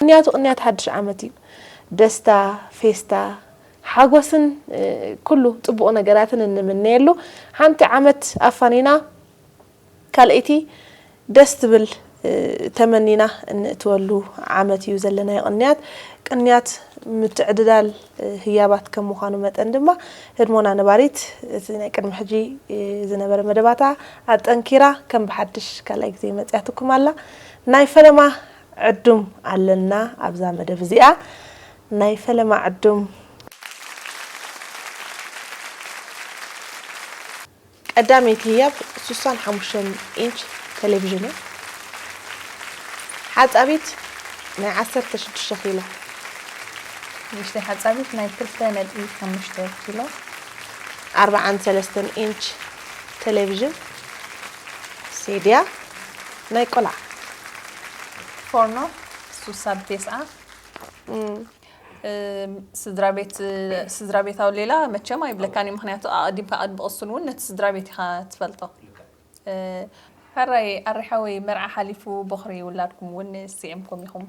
ቅንያቱ ቅንያት ሓድሽ ዓመት እዩ። ደስታ፣ ፌስታ፣ ሓጎስን ኩሉ ፅቡቕ ነገራትን እንምነየሉ ሓንቲ ዓመት ኣፋኒና ካልኣይቲ ደስ ትብል ተመኒና እንእትወሉ ዓመት እዩ ዘለናዮ ቅንያት። ቅንያት ምትዕድዳል ህያባት ከም ምዃኑ መጠን ድማ ህድሞና ነባሪት እቲ ናይ ቅድሚ ሕጂ ዝነበረ መደባታ ኣጠንኪራ ከም ብሓድሽ ካልኣይ ግዜ መፅያትኩም ኣላ። ናይ ፈለማ ዕዱም ኣለና ኣብዛ መደብ እዚኣ። ናይ ፈለማ ዕዱም ቀዳመይቲ ህያብ ሱሳን ሓሙሽተን ኢንች ቴሌቪዥን እያ። ሓጻቢት ናይ ዓሰርተ ሽዱሽተ ኪሎ። ንእሽተይ ሓጻቢት ናይ ክልተ ነጥቢ ሓሙሽተ ኪሎ። ኣርብዓን ሰለስተን ኢንች ቴሌቪዥን ሴድያ ናይ ቆልዓ። ፎርኖ ሱሳ ብቴስዓ። ስድራ ቤት ስድራ ቤታዊ ሌላ መቸም ኣይብለካን እዩ። ምክንያቱ ኣቐዲምካ ቅድሚ ቅሱን እውን ነቲ ስድራ ቤት ኢኻ ትፈልጦ። ሕራይ ኣሪሓወይ መርዓ ሓሊፉ ቦኽሪ ውላድኩም እውን ስዒምኩም ኢኹም።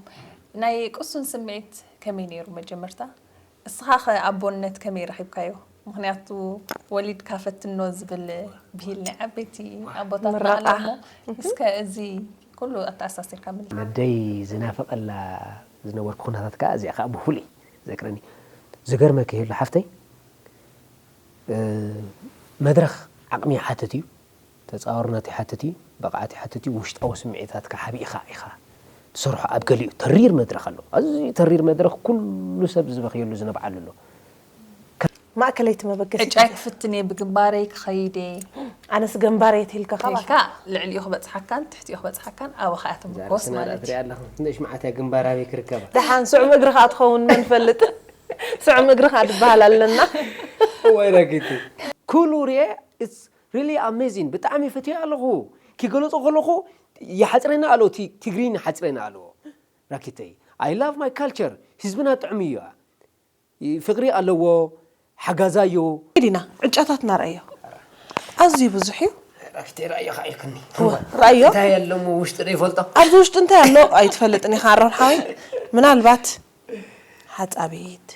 ናይ ቅሱን ስምዒት ከመይ ነይሩ መጀመርታ? እስኻ ኸ ኣቦነት ከመይ ረኺብካዮ? ምክንያቱ ወሊድካ ፈትኖ ዝብል ብሂል ናይ ዓበይቲ ኣቦታትና ኣሎ እሞ እስከ እዚ ኩሉ ኣተኣሳሲርካ ምልስ። ነደይ ዝናፈቐላ ዝነበርኩ ኩነታት ከዓ እዚኣ ከዓ ብፍሉይ ዘክረኒ። ዝገርመኪ ይህሉ ሓፍተይ፣ መድረኽ ዓቕሚ ይሓትት እዩ፣ ተፃዋርነት ይሓትት እዩ፣ ብቕዓት ይሓትት እዩ። ውሽጣዊ ስምዒታትካ ሓቢእኻ ኢኻ ትሰርሖ። ኣብ ገሊኡ ተሪር መድረኽ ኣሎ፣ ኣዝዩ ተሪር መድረኽ ኩሉ ሰብ ዝበኽየሉ ዝነብዓሉ ኣሎ። ማእከለይቲ መበገሲ ዕጫይ ክፍትን እየ ብግንባረይ ክኸይድ እየ። ኣነስ ገንባረይ ትልካ ኢልካ ልዕሊኡ ክበፅሓካን ትሕቲኡ ክበፅሓካን ኣባኻ እያ ትምርኮስ ማለት እዩ። ኣለኹ ንሽ መዓት እያ ግንባር ኣበይ ክርከባ። ደሓን ስዑም እግርኻ ትኸውን መን ፈልጥ። ስዑም እግርኻ ዝበሃል ኣለና። ወይ ረጊቲ ኩሉ ርየ it's really amazing። ብጣዕሚ ፈትዮ ኣለኹ። ክገለፆ ከለኹ ይሓፅረና ኣሎ፣ ትግርኛ ይሓፅረና ኣለዎ። ራኪተይ I love my culture። ህዝብና ጥዑም እዩ። ፍቕሪ ኣለዎ፣ ሓጋዛዮ። ዲና ዕጫታትና ረኣዮ ኣዝዩ ብዙሕ እዩ። ራኪተይ ረኣዮ ከ ኢልክኒ። እወ፣ ረኣዮ። እንታይ ኣሎ እሞ ውሽጢ ዶ ይፈልጦ? ኣብዚ ውሽጢ እንታይ ኣሎ ኣይትፈልጥን ኢኻ ኣሮን ሓወይ። ምናልባት ሓጻቢት፣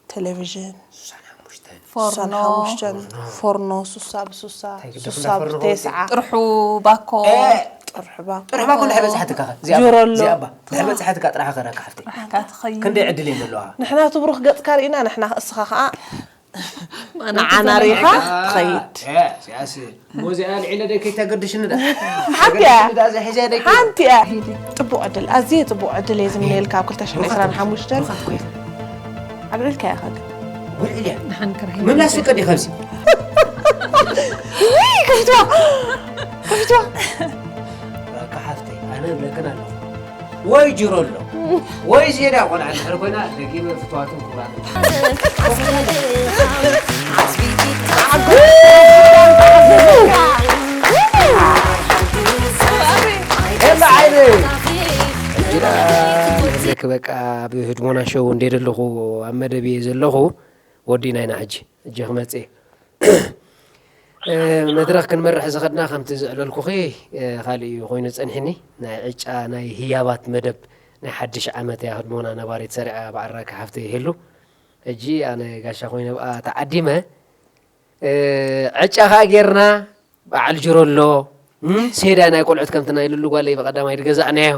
ቴሌቪዥን፣ ሱሳን ሓሙሽተን፣ ሱሳን ፎርኖ። ሓሙሽተን፣ ፎርኖ ሱሳ ብሱሳ፣ እንታይ ግድፍ ሱሳ እንዳፈርኖ ብቴስዓ። ጥርሑ ባኮ። እ፣ ጥርሑ ባኮ። ጥርሑ ባኮ እንድሕር በፅሓትካ ከ? እዚኣ ጆሮ ኣሎ። እዚኣ እባ። እንድሕር በፅሓትካ ጥራሓ ከ ራካ ሓፍተይ። ጥራሕካ ትኸይድ። ክንደይ ዕድል የመለዋ? ንሕና እቲ ብሩኽ ገፅካ ርኢና ንሕና ከ እስኻ ከዓ ንዓና ርኢኻ ትኸይድ። እ፣ እዚኣስ እሞ እዚኣ ኣልዒለ ደይ ከይተገድሽኒ ዳ? ሓንቲ እያ። ተገድሽኒ ዳ እዚኣ ሒዘ ደይ ከይተ- ሓንቲ እያ። ፅቡቕ ዕድል፣ ኣዝየ ፅቡቕ ዕድል እየ ዝምነየልካ ኣብ ክልተ ሽሕን ዕስራን ሓሙሽተን። ኣልዒልካ ኢኻ ግን። ውልዕል እያ። ደሓን ክርሂ። ምምላስ ፍቀድ እዩ ካብዚ። ውይ፣ ከፊትዋ። ከፊትዋ። በቃ ሓፍተይ፣ ኣነ እብለክን ኣለኹ። ወይ ጅሮ ኣሎ ወይ ዜዳ ቆልዓ እንድሕር ኮይና ደጊመ ፍትዋትን ክቡራትን ኤላ ዓይነ እንጅራ ንብለኪ በቃ ብህድሞና ሸው እንደ ዘለኹ ኣብ መደብ እየ ዘለኹ ወዲና ኢና ሕጂ ሕጂ ክመጽእ እየ መድረኽ ክንመርሕ ዝኸድና ከምቲ ዘዕለልኩኺ ካልእ እዩ ኮይኑ ጸኒሕኒ። ናይ ዕጫ ናይ ህያባት መደብ ናይ ሓድሽ ዓመት እያ ህድሞና ነባሪት ሰሪዓ በዓል ራኪ ሓፍተይ ይህሉ። ሕጂ ኣነ ጋሻ ኮይነ ብኣ ተዓዲመ ዕጫ ከኣ ጌርና በዓል ጅሮ ኣሎ ሴዳ ናይ ቆልዑት ከምቲ ናይ ልሉ ጓለይ ብቐዳማይ ዝገዛእናዮ